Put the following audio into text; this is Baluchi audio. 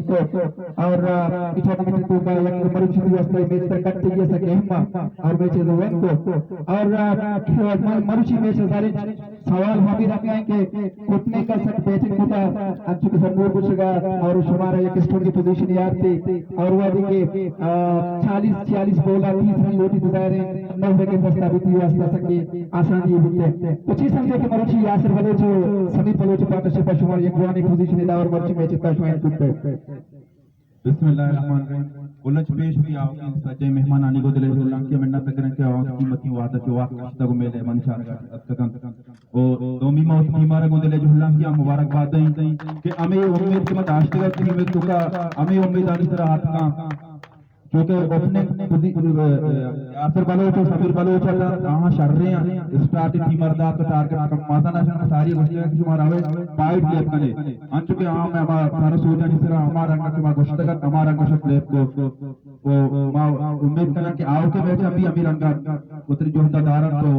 کو اور، آ، اے ٹورنامنٹ ءِ توکا یک مروچی ءِ واسطہ میچ تر کٹ گیا سک اہم اور میچ ءَ وین کو اور، آ، مروچی میچ ءِ ظاہر سوال ہمے رنگ ءَ کہ کٹنے کا سک بیٹنگ کتا، انچو کہ سر نور گوشگا اور شمارا یک اسٹرانگ پوزیشن یار تھی اور وہدے کہ، آ، چالیس، چھیالیس بال ءَ تیس رن لوٹی، تو ظاہر ہے نو وکٹ دستیابی تئی واسطہ سکیں آسانی بوتیں۔ تو چی سمجھے کہ مروچی یاسر بلوچ ءُ سمیر بلوچ پارٹنرشپ ءَ شما یک گوانے پوزیشن ءَ دا اور مروچی میچ ءَ شما انت کتے؟ بسم اللہ الرحمن الرحیم۔ کلچ پیش بھی آؤ کہ سجے مہمانانی کو دلے جھولانکیاں، منت کریں کہ آؤ قیمتی وعدہ جو وقت کشتا کو میلے من چار اتکتن۔ او دومی ما وتی ٹیم ءَ را گوں دل ءِ جہلانکی ءَ مبارک بات دئیں کہ ہمے امید کہ ما داشتگ ات، ٹیم ءِ توکا ہمے امیدانی سرا اتکاں، چونکہ اوپننگ پوزی-، یاسر بلوچ ءُ سمیر بلوچ اتاں، آہاں شریں اسٹارٹ ٹیم ءَ را دات، ٹارگٹ کم مازن ءَ شان ساری گوشتگ کہ شما روے پائٹ لیب کنے، انچو کہ آ ہم ہما سارا سوچانی سرا ہما رنگ کہ ما گوشتگ ات، ہما رنگ شت لیب کو۔ او ما امید کناں کہ آؤکیں میچ ءَ بھی ہمے رنگ ءَ وتری جہد ءَ دارنت تو